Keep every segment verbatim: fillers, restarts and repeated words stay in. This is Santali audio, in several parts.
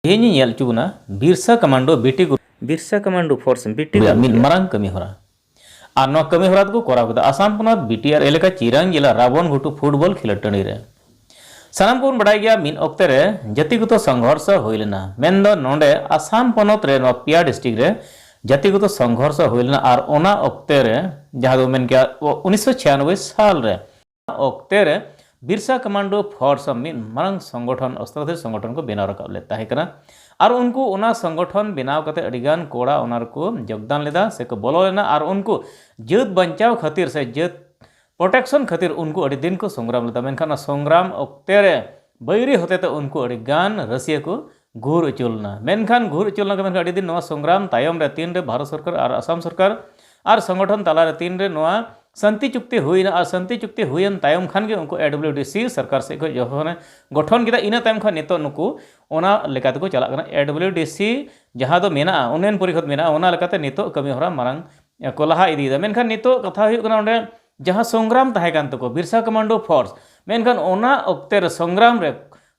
ᱛᱮᱦᱮᱧ ᱤᱧ ᱧᱮᱞ ᱦᱚᱪᱚ ᱵᱚᱱᱟ ᱵᱤᱨᱥᱟ ᱠᱚᱢᱟᱱᱰᱳ ᱵᱤᱴᱤ ᱜᱨᱩᱯ ᱵᱤᱨᱥᱟ ᱠᱚᱢᱟᱱᱰᱳ ᱯᱷᱳᱨᱥ ᱵᱤᱴᱤ ᱨᱮᱭᱟᱜ ᱜᱨᱩᱯ ᱢᱤᱫ ᱨᱮᱭᱟᱜ ᱢᱟᱨᱟᱝ ᱠᱟᱹᱢᱤ ᱦᱚᱨᱟ᱾ ᱟᱨ ᱱᱚᱣᱟ ᱠᱟᱹᱢᱤ ᱦᱚᱨᱟ ᱫᱚᱠᱚ ᱠᱚᱨᱟᱣ ᱠᱮᱫᱟ ᱟᱥᱟᱢ ᱯᱚᱱᱚᱛ ᱵᱤᱴᱤᱟᱨ ᱮᱞᱟᱠᱟ ᱪᱤᱨᱟᱝ ᱡᱮᱞᱟ ᱨᱟᱵᱚᱱ ᱜᱷᱩᱴᱩ ᱯᱷᱩᱴᱵᱚᱞ ᱠᱷᱮᱞᱳᱰ ᱴᱟᱺᱰᱤ ᱨᱮ᱾ ᱥᱟᱱᱟᱢ ᱠᱚᱵᱚᱱ ᱵᱟᱰᱟᱭ ᱜᱮᱭᱟ, ᱢᱤᱫ ᱚᱠᱛᱮ ᱨᱮ ᱡᱟᱹᱛᱤᱜᱚᱛᱚ ᱥᱚᱝᱜᱷᱚᱨᱥᱚ ᱦᱩᱭ ᱞᱮᱱᱟ᱾ ᱢᱮᱱᱫᱚ ᱱᱚᱰᱮ ᱟᱥᱟᱢ ᱯᱚᱱᱚᱛ ᱨᱮ ᱱᱚᱣᱟ ᱯᱮᱭᱟ ᱰᱤᱥᱴᱨᱤᱠᱴ ᱨᱮ ᱡᱟᱹᱛᱤᱜᱚᱛᱚ ᱥᱚᱝᱜᱷᱚᱨᱥᱚ ᱦᱩᱭ ᱞᱮᱱᱟ᱾ ᱟᱨ ᱚᱱᱟ ᱚᱠᱛᱮ ᱨᱮ, ᱡᱟᱦᱟᱸ ᱫᱚ ᱢᱮᱱ ᱠᱮᱭᱟ ᱩᱱᱤᱥᱥᱚ ᱪᱷᱤᱭᱟᱱᱚᱵᱵᱳᱭ ᱥᱟᱞ ᱨᱮ, ᱚᱠᱛᱮ ᱨᱮ ᱵᱤᱨᱥᱟ ᱠᱚᱢᱟᱱᱰᱳ ᱯᱷᱳᱨᱥ ᱢᱤᱫ ᱢᱟᱨᱟᱝ ᱥᱚᱝᱜᱚᱴᱷᱚᱱ, ᱚᱥᱛᱨᱚ ᱫᱷᱟᱨᱤ ᱥᱚᱝᱜᱚᱴᱷᱚᱱ ᱠᱚ ᱵᱮᱱᱟᱣ ᱨᱟᱠᱟᱵ ᱞᱮᱫ ᱛᱟᱦᱮᱸ ᱠᱟᱱᱟ᱾ ᱟᱨ ᱩᱱᱠᱩ ᱚᱱᱟ ᱥᱚᱝᱜᱚᱴᱷᱚᱱ ᱵᱮᱱᱟᱣ ᱠᱟᱛᱮ ᱟᱹᱰᱤᱜᱟᱱ ᱠᱚᱲᱟ ᱚᱱᱟ ᱨᱮᱠᱚ ᱡᱳᱜᱽᱫᱟᱱ ᱞᱮᱫᱟ ᱥᱮᱠᱚ ᱵᱚᱞᱚ ᱞᱮᱱᱟ᱾ ᱟᱨ ᱩᱱᱠᱩ ᱡᱟᱹᱛ ᱵᱟᱧᱪᱟᱣ ᱠᱷᱟᱹᱛᱤᱨ ᱥᱮ ᱡᱟᱹᱛ ᱯᱨᱚᱴᱮᱠᱥᱚᱱ ᱠᱷᱟᱹᱛᱤᱨ ᱩᱱᱠᱩ ᱟᱹᱰᱤ ᱫᱤᱱ ᱠᱚ ᱥᱚᱝᱜᱨᱟᱢ ᱞᱮᱫᱟ᱾ ᱢᱮᱱᱠᱷᱟᱱ ᱚᱱᱟ ᱥᱚᱝᱜᱨᱟᱢ ᱚᱠᱛᱮ ᱨᱮ ᱵᱟᱹᱭᱨᱤ ᱦᱚᱛᱮᱛᱮ ᱩᱱᱠᱩ ᱟᱹᱰᱤ ᱜᱟᱱ ᱨᱟᱹᱥᱤᱭᱟᱹ ᱠᱚ ᱜᱷᱩᱨ ᱦᱚᱪᱚ ᱞᱮᱱᱟ᱾ ᱢᱮᱱᱠᱷᱟᱱ ᱜᱷᱩᱨ ᱦᱚᱪᱚ ᱞᱮᱱᱟ ᱠᱚ, ᱢᱮᱱᱠᱷᱟᱱ ᱟᱹᱰᱤ ᱫᱤᱱ ᱱᱚᱣᱟ ᱥᱚᱝᱜᱨᱟᱢ ᱛᱟᱭᱚᱢ ᱨᱮ ᱛᱤᱱᱨᱮ ᱵᱷᱟᱨᱚᱛ ᱥᱚᱨᱠᱟᱨ ᱟᱨ ᱟᱥᱟᱢ ᱥᱚᱨᱠᱟᱨ ᱟᱨ ᱥᱚᱝᱜᱚᱴᱷᱚᱱ ᱛᱟᱞᱟᱨᱮ ᱛᱤᱱᱨᱮ ᱱᱚᱣᱟ ᱥᱟᱱᱛᱤ ᱪᱩᱠᱛᱤ ᱦᱩᱭᱱᱟ, ᱟᱨ ᱥᱟᱱᱛᱤ ᱪᱩᱠᱛᱤ ᱦᱩᱭᱮᱱ ᱛᱟᱭᱚᱢ ᱠᱷᱟᱱ ᱜᱮ ᱩᱱᱠᱩ ᱮᱰᱟᱵᱞᱤᱭᱩᱰᱤᱥᱤ ᱥᱚᱨᱠᱟᱨ ᱥᱮᱫ ᱠᱷᱚᱱ ᱡᱚᱠᱷᱚᱱᱮ ᱜᱚᱴᱷᱚᱱ ᱠᱮᱫᱟ, ᱤᱱᱟᱹ ᱛᱟᱭᱚᱢ ᱠᱷᱚᱱ ᱱᱤᱛᱚᱜ ᱱᱩᱠᱩ ᱚᱱᱟ ᱞᱮᱠᱟ ᱛᱮᱠᱚ ᱪᱟᱞᱟᱜ ᱠᱟᱱᱟ᱾ ᱮᱰᱟᱵᱞᱤᱭᱩᱰᱤᱥᱤ ᱡᱟᱦᱟᱸ ᱫᱚ ᱢᱮᱱᱟᱜᱼᱟ, ᱩᱱᱱᱚᱭᱚᱱ ᱯᱚᱨᱤᱥᱚᱫᱽ ᱢᱮᱱᱟᱜᱼᱟ, ᱚᱱᱟ ᱞᱮᱠᱟᱛᱮ ᱱᱤᱛᱚᱜ ᱠᱟᱹᱢᱤ ᱦᱚᱨᱟ ᱢᱟᱨᱟᱝ ᱠᱚ ᱞᱟᱦᱟ ᱤᱫᱤᱭᱮᱫᱟ᱾ ᱢᱮᱱᱠᱷᱟᱱ ᱱᱤᱛᱚᱜ ᱠᱟᱛᱷᱟ ᱦᱩᱭᱩᱜ ᱠᱟᱱᱟ, ᱚᱸᱰᱮ ᱡᱟᱦᱟᱸ ᱥᱚᱝᱜᱨᱟᱢ ᱛᱟᱦᱮᱸ ᱠᱟᱱ ᱛᱟᱠᱚ ᱵᱤᱨᱥᱟ ᱠᱚᱢᱟᱱᱰᱳ ᱯᱷᱳᱨᱥ, ᱢᱮᱱᱠᱷᱟᱱ ᱚᱱᱟ ᱚᱠᱛᱮ ᱨᱮ ᱥᱚᱝᱜᱨᱟᱢ ᱨᱮ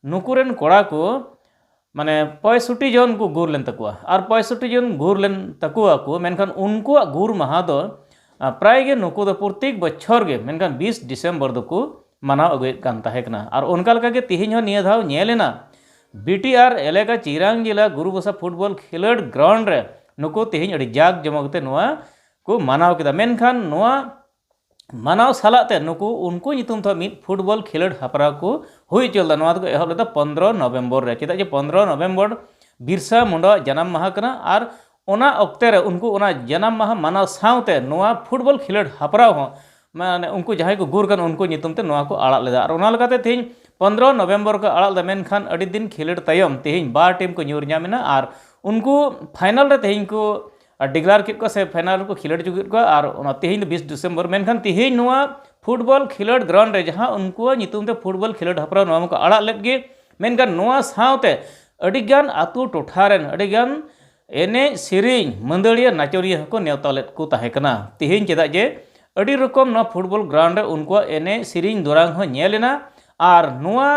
ᱱᱩᱠᱩ ᱨᱮᱱ ᱠᱚᱲᱟ ᱠᱚ ᱢᱟᱱᱮ ᱯᱚᱸᱭᱥᱚᱴᱴᱤ ᱡᱚᱱ ᱠᱚ ᱜᱩᱨ ᱞᱮᱱ ᱛᱟᱠᱚᱣᱟ᱾ ᱟᱨ ᱯᱚᱸᱭᱥᱚᱴᱴᱤ ᱡᱚᱱ ᱜᱩᱨ ᱞᱮᱱ ᱛᱟᱠᱚᱣᱟ ᱠᱚ, ᱢᱮᱱᱠᱷᱟᱱ ᱩᱱᱠᱩᱣᱟᱜ ᱜᱩᱨ ᱢᱟᱦᱟ ᱫᱚ, ᱟ, ᱯᱨᱟᱭ ᱜᱮ ᱱᱩᱠᱩ ᱫᱚ ᱯᱨᱚᱛᱮᱠ ᱵᱚᱪᱷᱚᱨ ᱜᱮ, ᱢᱮᱱᱠᱷᱟᱱ ᱵᱤᱥ ᱰᱤᱥᱮᱢᱵᱚᱨ ᱫᱚᱠᱚ ᱢᱟᱱᱟᱣ ᱟᱹᱜᱩᱭᱮᱫ ᱠᱟᱱ ᱛᱟᱦᱮᱸ ᱠᱟᱱᱟ᱾ ᱟᱨ ᱚᱱᱠᱟ ᱞᱮᱠᱟ ᱜᱮ ᱛᱮᱦᱮᱧ ᱦᱚᱸ ᱱᱤᱭᱟᱹ ᱫᱷᱟᱣ ᱧᱮᱞ ᱮᱱᱟ, ᱵᱤᱴᱤᱟᱨ ᱮᱞᱟᱠᱟ ᱪᱤᱨᱟᱝ ᱡᱮᱞᱟ ᱜᱩᱨᱩ ᱵᱚᱥᱟ ᱯᱷᱩᱴᱵᱚᱞ ᱠᱷᱮᱞᱳᱰ ᱜᱨᱟᱣᱩᱱᱰ ᱨᱮ ᱱᱩᱠᱩ ᱛᱮᱦᱮᱧ ᱟᱹᱰᱤ ᱡᱟᱠ ᱡᱚᱢᱚᱠ ᱛᱮ ᱱᱚᱣᱟ ᱠᱚ ᱢᱟᱱᱟᱣ ᱠᱮᱫᱟ᱾ ᱢᱮᱱᱠᱷᱟᱱ ᱱᱚᱣᱟ ᱢᱟᱱᱟᱣ ᱥᱟᱞᱟᱜ ᱛᱮ ᱱᱩᱠᱩ ᱩᱱᱠᱩ ᱧᱩᱛᱩᱢ ᱛᱮ ᱢᱤᱫ ᱯᱷᱩᱴᱵᱚᱞ ᱠᱷᱮᱞᱳᱰ ᱦᱮᱯᱨᱟᱣ ᱠᱚ ᱦᱩᱭ ᱦᱚᱪᱚ ᱞᱮᱫᱟ᱾ ᱱᱚᱣᱟ ᱫᱚᱠᱚ ᱮᱦᱚᱵ ᱞᱮᱫᱟ ᱯᱚᱱᱫᱽᱨᱚ ᱱᱚᱵᱷᱮᱢᱵᱚᱨ ᱨᱮ, ᱪᱮᱫᱟᱜ ᱡᱮ ᱯᱚᱱᱫᱽᱨᱚ ᱱᱚᱵᱷᱮᱢᱵᱚᱨ ᱵᱤᱨᱥᱟ ᱢᱩᱱᱰᱟᱣᱟᱜ ᱡᱟᱱᱟᱢ ᱢᱟᱦᱟ ᱠᱟᱱᱟ᱾ ᱟᱨ ᱚᱱᱟ ᱚᱠᱛᱮ ᱨᱮ ᱩᱱᱠᱩ ᱚᱱᱟ ᱡᱟᱱᱟᱢ ᱢᱟᱦᱟ ᱢᱟᱱᱟᱣ ᱥᱟᱶᱛᱮ ᱱᱚᱣᱟ ᱯᱷᱩᱴᱵᱚᱞ ᱠᱷᱮᱞᱳᱰ ᱦᱮᱯᱨᱟᱣ ᱦᱚᱸ, ᱢᱟᱱᱮ ᱩᱱᱠᱩ ᱡᱟᱦᱟᱸᱭ ᱠᱚ ᱜᱩᱨ ᱠᱟᱱ ᱩᱱᱠᱩ ᱧᱩᱛᱩᱢ ᱛᱮ ᱱᱚᱣᱟ ᱠᱚ ᱟᱲᱟᱜ ᱞᱮᱫᱟ᱾ ᱟᱨ ᱚᱱᱟ ᱞᱮᱠᱟᱛᱮ ᱛᱮᱦᱮᱧ ᱯᱚᱱᱫᱽᱨᱚ ᱱᱚᱵᱷᱮᱢᱵᱚᱨ ᱠᱚ ᱟᱲᱟᱜ ᱞᱮᱫᱟ, ᱢᱮᱱᱠᱷᱟᱱ ᱟᱹᱰᱤ ᱫᱤᱱ ᱠᱷᱮᱞᱳᱰ ᱛᱟᱭᱚᱢ ᱛᱮᱦᱮᱧ ᱵᱟᱨ ᱴᱤᱢ ᱠᱚ ᱧᱩᱨ ᱧᱟᱢ ᱮᱱᱟ᱾ ᱟᱨ ᱩᱱᱠᱩ ᱯᱷᱟᱭᱱᱟᱞ ᱨᱮ ᱛᱮᱦᱮᱧ ᱠᱚ ᱰᱤᱠᱞᱮᱭᱟᱨ ᱠᱮᱫ ᱠᱚᱣᱟ ᱥᱮ ᱯᱷᱟᱭᱱᱟᱞ ᱨᱮᱠᱚ ᱠᱷᱮᱞᱳᱰ ᱦᱚᱪᱚ ᱠᱮᱫ ᱠᱚᱣᱟ᱾ ᱟᱨ ᱚᱱᱟ ᱛᱮᱦᱮᱧ ᱫᱚ ᱵᱤᱥ ᱰᱤᱥᱮᱢᱵᱚᱨ, ᱢᱮᱱᱠᱷᱟᱱ ᱛᱮᱦᱮᱧ ᱱᱚᱣᱟ ᱯᱷᱩᱴᱵᱚᱞ ᱠᱷᱮᱞᱳᱰ ᱜᱨᱟᱣᱩᱱᱰ ᱨᱮ ᱡᱟᱦᱟᱸ ᱩᱱᱠᱩᱣᱟᱜ ᱧᱩᱛᱩᱢ ᱛᱮ ᱯᱷᱩᱴᱵᱚᱞ ᱠᱷᱮᱞᱳᱰ ᱦᱮᱯᱨᱟᱣ ᱱᱚᱣᱟ ᱢᱟᱠᱚ ᱟᱲᱟᱜ ᱞᱮᱫ ᱜᱮ, ᱢᱮᱱᱠᱷᱟᱱ ᱱᱚᱣᱟ ᱥᱟᱶᱛᱮ ᱟᱹᱰᱤᱜᱟᱱ ᱟᱹᱛᱩ ᱴᱚᱴᱷᱟ ᱨᱮᱱ ᱟᱹᱰᱤᱜᱟᱱ ᱮᱱᱮᱡ ᱥᱮᱨᱮᱧ ᱢᱟᱹᱫᱟᱹᱲᱤᱭᱟᱹ ᱱᱟᱪᱚᱱᱤᱭᱟᱹ ᱦᱚᱸᱠᱚ ᱱᱮᱣᱛᱟ ᱞᱮᱫ ᱠᱚ ᱛᱟᱦᱮᱸ ᱠᱟᱱᱟ᱾ ᱛᱮᱦᱮᱧ ᱪᱮᱫᱟᱜ ᱡᱮ ᱟᱹᱰᱤ ᱨᱚᱠᱚᱢ ᱱᱚᱣᱟ ᱯᱷᱩᱴᱵᱚᱞ ᱜᱨᱟᱣᱩᱱᱰ ᱨᱮ ᱩᱱᱠᱩᱣᱟᱜ ᱮᱱᱮᱡ ᱥᱮᱨᱮᱧ ᱫᱚᱨᱟᱝ ᱦᱚᱸ ᱧᱮᱞ ᱮᱱᱟ᱾ ᱟᱨ ᱱᱚᱣᱟ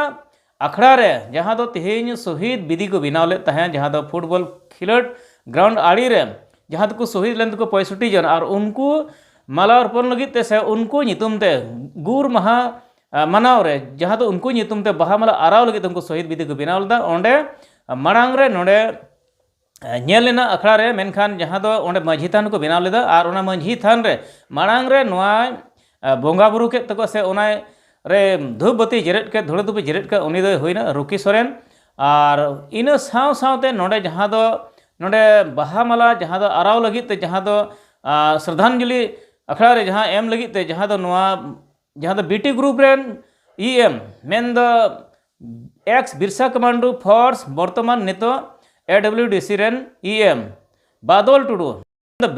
ᱟᱠᱷᱲᱟ ᱨᱮ, ᱡᱟᱦᱟᱸ ᱫᱚ ᱛᱮᱦᱮᱧ ᱥᱚᱦᱤᱫ ᱵᱤᱫᱤ ᱠᱚ ᱵᱮᱱᱟᱣ ᱞᱮᱫ ᱛᱟᱦᱮᱸᱫ, ᱡᱟᱦᱟᱸ ᱫᱚ ᱯᱷᱩᱴᱵᱚᱞ ᱠᱷᱮᱞᱳᱰ ᱜᱨᱟᱣᱩᱱᱰ ᱟᱲᱮ ᱨᱮ, ᱡᱟᱦᱟᱸ ᱫᱚᱠᱚ ᱥᱚᱦᱤᱫ ᱞᱮᱱ ᱛᱟᱠᱚ ᱯᱚᱸᱭᱥᱚᱴᱴᱤ ᱡᱚᱱ, ᱟᱨ ᱩᱱᱠᱩ ᱢᱟᱞᱟ ᱚᱨᱯᱚᱱ ᱞᱟᱹᱜᱤᱫ ᱛᱮ ᱥᱮ ᱩᱱᱠᱩ ᱧᱩᱛᱩᱢ ᱛᱮ ᱜᱩᱨ ᱢᱟᱦᱟ, ᱟ, ᱢᱟᱱᱟᱣ ᱨᱮ, ᱡᱟᱦᱟᱸ ᱫᱚ ᱩᱱᱠᱩ ᱧᱩᱛᱩᱢ ᱛᱮ ᱵᱟᱦᱟ ᱢᱟᱞᱟ ᱟᱨᱟᱣ ᱞᱟᱹᱜᱤᱫ ᱛᱮ ᱩᱱᱠᱩ ᱥᱚᱦᱤᱫ ᱵᱤᱫᱤ ᱠᱚ ᱵᱮᱱᱟᱣ ᱞᱮᱫᱟ, ᱚᱸᱰᱮ ᱢᱟᱲᱟᱝ ᱨᱮ ᱱᱚᱰᱮ ᱮ, ᱧᱮᱞ ᱞᱮᱱᱟ ᱟᱠᱷᱲᱟ ᱨᱮ, ᱢᱮᱱᱠᱷᱟᱱ ᱡᱟᱦᱟᱸ ᱫᱚ ᱚᱸᱰᱮ ᱢᱟᱹᱡᱷᱤ ᱛᱷᱟᱱ ᱠᱚ ᱵᱮᱱᱟᱣ ᱞᱮᱫᱟ, ᱟᱨ ᱚᱱᱟ ᱢᱟᱹᱡᱷᱤ ᱛᱷᱟᱱ ᱨᱮ ᱢᱟᱲᱟᱝ ᱨᱮ ᱱᱚᱣᱟ, ᱮ, ᱵᱚᱸᱜᱟ ᱵᱩᱨᱩ ᱠᱮᱫ ᱛᱟᱠᱚ ᱥᱮ ᱚᱱᱟ ᱨᱮ ᱫᱷᱩᱯ ᱵᱟᱹᱛᱤ ᱡᱮᱨᱮᱫ ᱠᱮᱫ, ᱫᱷᱩᱲᱟᱹ ᱫᱷᱩᱯ ᱡᱮᱨᱮᱫ ᱠᱮᱫ, ᱩᱱᱤ ᱫᱚᱭ ᱦᱩᱭᱱᱟ ᱨᱩᱠᱤ ᱥᱚᱨᱮᱱ᱾ ᱟᱨ ᱤᱱᱟᱹ ᱥᱟᱶ ᱥᱟᱶᱛᱮ ᱱᱚᱰᱮ ᱡᱟᱦᱟᱸ ᱫᱚ, ᱱᱚᱰᱮ ᱵᱟᱦᱟ ᱢᱟᱞᱟ ᱡᱟᱦᱟᱸ ᱫᱚ ᱟᱨᱟᱣ ᱞᱟᱹᱜᱤᱫ ᱛᱮ, ᱡᱟᱦᱟᱸ ᱫᱚ, ᱟ, ᱥᱨᱚᱫᱷᱟᱧᱡᱚᱞᱤ ᱟᱠᱷᱲᱟ ᱨᱮ ᱡᱟᱦᱟᱸ ᱮᱢ ᱞᱟᱹᱜᱤᱫ ᱛᱮ, ᱡᱟᱦᱟᱸ ᱫᱚ ᱱᱚᱣᱟ, ᱡᱟᱦᱟᱸ ᱫᱚ ᱵᱤᱴᱤ ᱜᱨᱩᱯ ᱨᱮᱱ ᱤ ᱮᱢ, ᱢᱮᱱᱫᱚ ᱮᱠᱥ ᱵᱤᱨᱥᱟ ᱠᱟᱢᱟᱱᱰᱩ ᱯᱷᱳᱨᱥ, ᱵᱚᱨᱛᱚᱢᱟᱱ ᱱᱤᱛᱚᱜ ᱮ ᱰᱟᱵᱞᱤᱭᱩ ᱰᱤ ᱥᱤ ᱨᱮᱱ ᱤ ᱮᱢ ᱵᱟᱫᱚᱞ ᱴᱩᱰᱩ,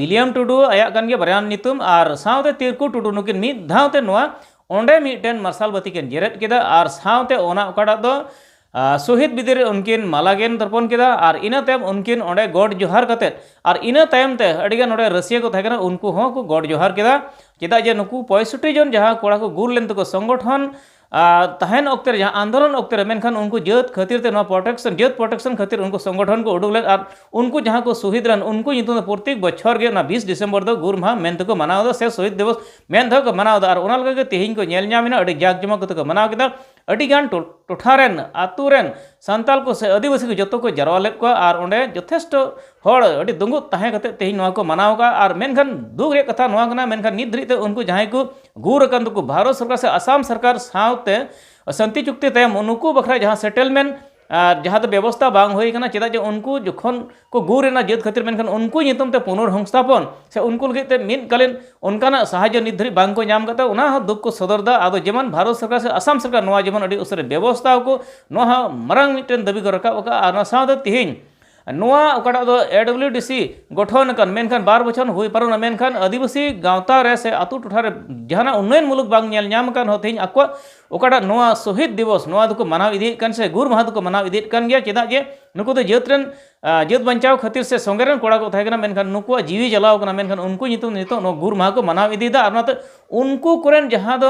ᱵᱤᱞᱤᱭᱟᱢ ᱴᱩᱰᱩ ᱟᱭᱟᱜ ᱠᱟᱱ ᱜᱮᱭᱟ ᱵᱟᱨᱭᱟ ᱧᱩᱛᱩᱢ, ᱟᱨ ᱥᱟᱶᱛᱮ ᱛᱤᱨᱠᱩ ᱴᱩᱰᱩ, ᱱᱩᱠᱤᱱ ᱢᱤᱫ ᱫᱷᱟᱣ ᱛᱮ ᱱᱚᱣᱟ ᱚᱸᱰᱮ ᱢᱤᱫᱴᱮᱱ ᱢᱟᱨᱥᱟᱞ ᱵᱟᱹᱛᱤ ᱠᱤᱱ ᱡᱮᱨᱮᱫ ᱠᱮᱫᱟ᱾ ᱟᱨ ᱥᱟᱶᱛᱮ ᱚᱱᱟ ᱚᱠᱟᱴᱟᱜ ᱫᱚ, ᱟ, ᱥᱚᱦᱤᱫ ᱵᱤᱫᱤ ᱨᱮ ᱩᱱᱠᱤᱱ ᱢᱟᱞᱟ ᱠᱤᱱ ᱛᱚᱨᱯᱚᱱ ᱠᱮᱫᱟ, ᱟᱨ ᱤᱱᱟᱹ ᱛᱟᱭᱚᱢ ᱩᱱᱠᱤᱱ ᱚᱸᱰᱮ ᱜᱚᱰ ᱡᱚᱦᱟᱨ ᱠᱟᱛᱮᱫ, ᱟᱨ ᱤᱱᱟᱹ ᱛᱟᱭᱚᱢ ᱛᱮ ᱟᱹᱰᱤᱜᱟᱱ ᱱᱚᱰᱮ ᱨᱟᱹᱥᱤᱭᱟᱹ ᱠᱚ ᱛᱟᱦᱮᱸ ᱠᱟᱱᱟ, ᱩᱱᱠᱩ ᱦᱚᱸ ᱠᱚ ᱜᱚᱰ ᱡᱚᱦᱟᱨ ᱠᱮᱫᱟ᱾ ᱪᱮᱫᱟᱜ ᱡᱮ ᱱᱩᱠᱩ ᱯᱚᱸᱭᱥᱚᱴᱴᱤ ᱡᱚᱱ ᱡᱟᱦᱟᱸ ᱠᱚᱲᱟ ᱠᱚ ᱜᱩᱨ ᱞᱮᱱ ᱛᱟᱠᱚ ᱥᱚᱝᱜᱚᱴᱷᱚᱱ, ᱟᱨ ᱛᱟᱦᱮᱱ ᱚᱠᱛᱮ ᱨᱮ, ᱡᱟᱦᱟᱸ ᱟᱱᱫᱳᱞᱚᱱ ᱚᱠᱛᱮ ᱨᱮ, ᱢᱮᱱᱠᱷᱟᱱ ᱩᱱᱠᱩ ᱡᱟᱹᱛ ᱠᱷᱟᱹᱛᱤᱨ ᱛᱮ ᱱᱚᱣᱟ ᱯᱨᱚᱴᱮᱠᱥᱚᱱ, ᱡᱟᱹᱛ ᱯᱨᱚᱴᱮᱠᱥᱚᱱ ᱠᱷᱟᱹᱛᱤᱨ ᱩᱱᱠᱩ ᱥᱚᱝᱜᱚᱴᱷᱚᱱ ᱠᱚ ᱩᱰᱩᱠ ᱞᱮᱫ, ᱟᱨ ᱩᱱᱠᱩ ᱡᱟᱦᱟᱸ ᱠᱚ ᱥᱚᱦᱤᱫ ᱞᱮᱱ, ᱩᱱᱠᱩ ᱧᱩᱛᱩᱢ ᱛᱮ ᱯᱨᱚᱛᱮᱠ ᱵᱚᱪᱷᱚᱨ ᱜᱮ ᱚᱱᱟ ᱵᱤᱥ ᱰᱤᱥᱮᱢᱵᱚᱨ ᱫᱚ ᱜᱩᱨ ᱢᱟᱦᱟ ᱢᱮᱱᱛᱮ ᱠᱚ ᱢᱟᱱᱟᱣ ᱮᱫᱟ ᱥᱮ ᱥᱚᱦᱤᱫ ᱫᱤᱵᱚᱥ ᱢᱮᱱ ᱛᱮᱦᱚᱸ ᱠᱚ ᱢᱟᱱᱟᱣ ᱮᱫᱟ᱾ ᱟᱨ ᱚᱱᱟ ᱞᱮᱠᱟ ᱜᱮ ᱛᱮᱦᱮᱧ ᱠᱚ ᱧᱮᱞ ᱧᱟᱢ ᱮᱱᱟ, ᱟᱹᱰᱤ ᱡᱟᱠ ᱡᱚᱢᱚᱠ ᱠᱟᱛᱮ ᱠᱚ ᱢᱟᱱᱟᱣ ᱠᱮᱫᱟ᱾ ᱟᱹᱰᱤ ᱜᱟᱱ ᱴᱚ-, ᱴᱚᱴᱷᱟ ᱨᱮᱱ, ᱟᱛᱳ ᱨᱮᱱ ᱥᱟᱱᱛᱟᱲ ᱠᱚ ᱥᱮ ᱟᱹᱫᱤᱵᱟᱹᱥᱤ ᱠᱚ ᱡᱚᱛᱚ ᱠᱚ ᱡᱟᱨᱣᱟ ᱞᱮᱫ ᱠᱚᱣᱟ, ᱟᱨ ᱚᱸᱰᱮ ᱡᱚᱛᱷᱮᱥᱴᱚ ᱦᱚᱲ ᱟᱹᱰᱤ ᱫᱩᱸᱜᱩᱫ ᱛᱟᱦᱮᱸ ᱠᱟᱛᱮ ᱛᱮᱦᱮᱧ ᱱᱚᱣᱟ ᱠᱚ ᱢᱟᱱᱟᱣ ᱟᱠᱟᱫᱼᱟ᱾ ᱟᱨ ᱢᱮᱱᱠᱷᱟᱱ ᱫᱩᱠ ᱨᱮᱭᱟᱜ ᱠᱟᱛᱷᱟ ᱱᱚᱣᱟ ᱠᱟᱱᱟ, ᱢᱮᱱᱠᱷᱟᱱ ᱱᱤᱛ ᱫᱷᱟᱹᱨᱤᱡ ᱛᱮ ᱩᱱᱠᱩ ᱡᱟᱦᱟᱸᱭ ᱠᱚ ᱜᱩᱨ ᱟᱠᱟᱱ ᱫᱚᱠᱚ ᱵᱷᱟᱨᱚᱛ ᱥᱚᱨᱠᱟᱨ ᱥᱮ ᱟᱥᱟᱢ ᱥᱚᱨᱠᱟᱨ ᱥᱟᱶᱛᱮ ᱥᱟᱱᱛᱤ ᱪᱩᱠᱛᱤ ᱛᱟᱭᱚᱢ ᱱᱩᱠᱩ ᱵᱟᱠᱷᱨᱟ ᱡᱟᱦᱟᱸ ᱥᱮᱴᱮᱞᱢᱮᱱᱴ, ᱟᱨ ᱡᱟᱦᱟᱸ ᱫᱚ ᱵᱮᱵᱚᱥᱛᱷᱟ ᱵᱟᱝ ᱦᱩᱭ ᱟᱠᱟᱱᱟ, ᱪᱮᱫᱟᱜ ᱡᱮ ᱩᱱᱠᱩ ᱡᱚᱠᱷᱚᱱ ᱠᱚ ᱜᱩᱨ ᱮᱱᱟ ᱡᱟᱹᱛ ᱠᱷᱟᱹᱛᱤᱨ, ᱢᱮᱱᱠᱷᱟᱱ ᱩᱱᱠᱩ ᱧᱩᱛᱩᱢ ᱛᱮ ᱯᱩᱱᱚᱨ ᱦᱚᱝᱥᱛᱷᱟᱯᱚᱱ ᱥᱮ ᱩᱱᱠᱩ ᱞᱟᱹᱜᱤᱫ ᱛᱮ ᱢᱤᱫ ᱠᱟᱞᱤᱱ ᱚᱱᱠᱟᱱᱟᱜ ᱥᱟᱦᱟᱡᱽᱡᱚ ᱱᱤᱛ ᱫᱷᱟᱹᱨᱤᱡ ᱵᱟᱝ ᱠᱚ ᱧᱟᱢ ᱠᱟᱫᱟ᱾ ᱚᱱᱟ ᱦᱚᱸ ᱫᱩᱠ ᱠᱚ ᱥᱚᱫᱚᱨ ᱮᱫᱟ᱾ ᱟᱫᱚ ᱡᱮᱢᱚᱱ ᱵᱷᱟᱨᱚᱛ ᱥᱚᱨᱠᱟᱨ ᱥᱮ ᱟᱥᱟᱢ ᱥᱚᱨᱠᱟᱨ ᱱᱚᱣᱟ ᱡᱮᱢᱚᱱ ᱟᱹᱰᱤ ᱩᱥᱟᱹᱨᱟ ᱵᱮᱵᱚᱥᱛᱷᱟ ᱟᱠᱚ, ᱱᱚᱣᱟ ᱦᱚᱸ ᱢᱟᱨᱟᱝ ᱢᱤᱫᱴᱮᱱ ᱫᱟᱹᱵᱤ ᱠᱚ ᱨᱟᱠᱟᱵ ᱟᱠᱟᱫᱼᱟ᱾ ᱟᱨ ᱚᱱᱟ ᱥᱟᱶᱛᱮ ᱛᱮᱦᱮᱧ ᱱᱚᱣᱟ ᱚᱠᱟᱴᱟᱜ ᱫᱚ ᱮ ᱰᱟᱵᱞᱤᱭᱩ ᱰᱤ ᱥᱤ ᱜᱚᱴᱷᱚᱱ ᱟᱠᱟᱱ, ᱢᱮᱱᱠᱷᱟᱱ ᱵᱟᱨ ᱵᱚᱪᱷᱚᱨ ᱦᱩᱭ ᱯᱟᱨᱚᱢ ᱮᱱᱟ, ᱢᱮᱱᱠᱷᱟᱱ ᱟᱹᱫᱤᱵᱟᱹᱥᱤ ᱜᱟᱶᱛᱟ ᱨᱮ ᱥᱮ ᱟᱹᱛᱩ ᱴᱚᱴᱷᱟ ᱨᱮ ᱡᱟᱦᱟᱱᱟᱜ ᱩᱱᱱᱚᱭᱚᱱ ᱢᱩᱞᱩᱠ ᱵᱟᱝ ᱧᱮᱞ ᱧᱟᱢ ᱟᱠᱟᱱ ᱦᱚᱸ ᱛᱮᱦᱮᱧ ᱟᱠᱚᱣᱟᱜ ᱚᱠᱟᱴᱟᱜ ᱱᱚᱣᱟ ᱥᱚᱦᱤᱫ ᱫᱤᱵᱚᱥ, ᱱᱚᱣᱟ ᱫᱚᱠᱚ ᱢᱟᱱᱟᱣ ᱤᱫᱤᱭᱮᱫ ᱠᱟᱱ ᱥᱮ ᱜᱩᱨ ᱢᱟᱦᱟ ᱫᱚᱠᱚ ᱢᱟᱱᱟᱣ ᱤᱫᱤᱭᱮᱫ ᱠᱟᱱ ᱜᱮᱭᱟ᱾ ᱪᱮᱫᱟᱜ ᱡᱮ ᱱᱩᱠᱩ ᱫᱚ ᱡᱟᱹᱛ ᱨᱮᱱ, ᱟ, ᱡᱟᱹᱛ ᱵᱟᱧᱪᱟᱣ ᱠᱷᱟᱹᱛᱤᱨ ᱥᱮ ᱥᱚᱸᱜᱮ ᱨᱮᱱ ᱠᱚᱲᱟ ᱠᱚ ᱛᱟᱦᱮᱸ ᱠᱟᱱᱟ, ᱢᱮᱱᱠᱷᱟᱱ ᱱᱩᱠᱩᱣᱟᱜ ᱡᱤᱣᱤ ᱪᱟᱞᱟᱣ ᱠᱟᱱᱟ, ᱢᱮᱱᱠᱷᱟᱱ ᱩᱱᱠᱩ ᱧᱩᱛᱩᱢ ᱱᱤᱛᱚᱜ ᱱᱚᱣᱟ ᱜᱩᱨ ᱢᱟᱦᱟ ᱠᱚ ᱢᱟᱱᱟᱣ ᱤᱫᱤᱭᱮᱫᱟ᱾ ᱟᱨ ᱚᱱᱟᱛᱮ ᱩᱱᱠᱩ ᱠᱚᱨᱮᱱ ᱡᱟᱦᱟᱸ ᱫᱚ